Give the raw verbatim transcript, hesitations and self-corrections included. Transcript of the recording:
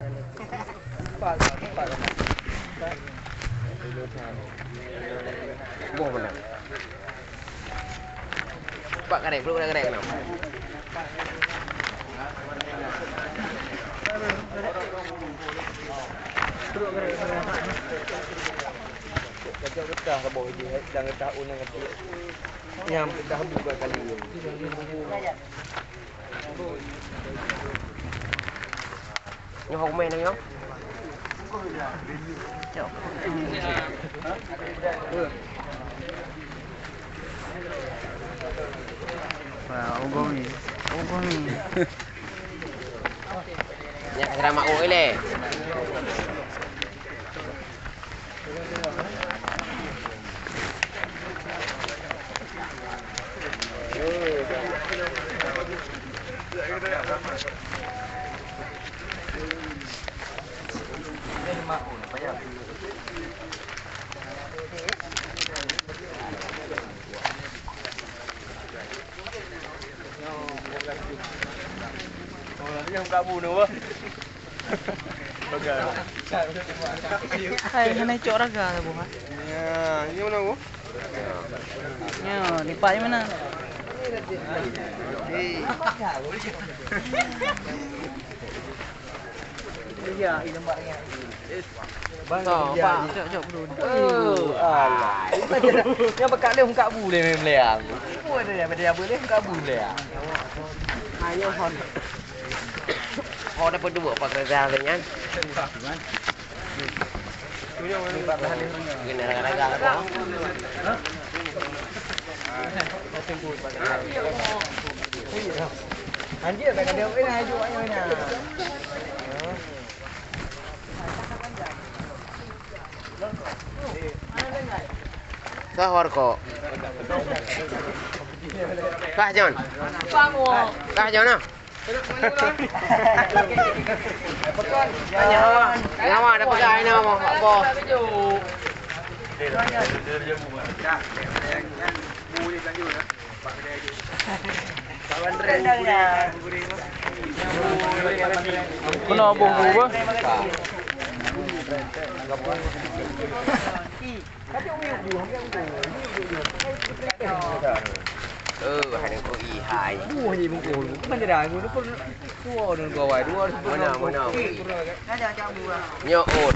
Boh mana? Pak karek, peluk karek, karek kenapa? Kacau getah lah boh jih, dan getah un yang kecil. Nyam getah buka kali. Nyoe hok meh nyoe. Wah, ogong ni. Ogong ni. Nyak ceramah oh ileh. Hai, hana cok raga lah, boh, ha? Ya, ini mana, boh? Ya, lipat di mana? Iya, iya, Mbak, ya. Bang, oh, ya, Pak. Cok, cok, bro. Oh, alah. Yang pekat leh muka bu leh, meh, meliang. Ibu ada yang pada apa leh muka bu, meliang. Ayo, hon. Hon apa dua, Pak Reza, nyan? Kena raga-raga apa? Anjir, tak ada apa nak ajuk, ayo, nak. Sahor kok. Kah, Jon? Kah, Jon, ah? Nyawa, nyawa dah peugah, ini apa? Apa? Kena boh bu bah. Eh, hai nengko i hai. Buah je bungkus. Bukan je dah. Dua nengko awai. Dua. Mana, mana? Nyoe ot.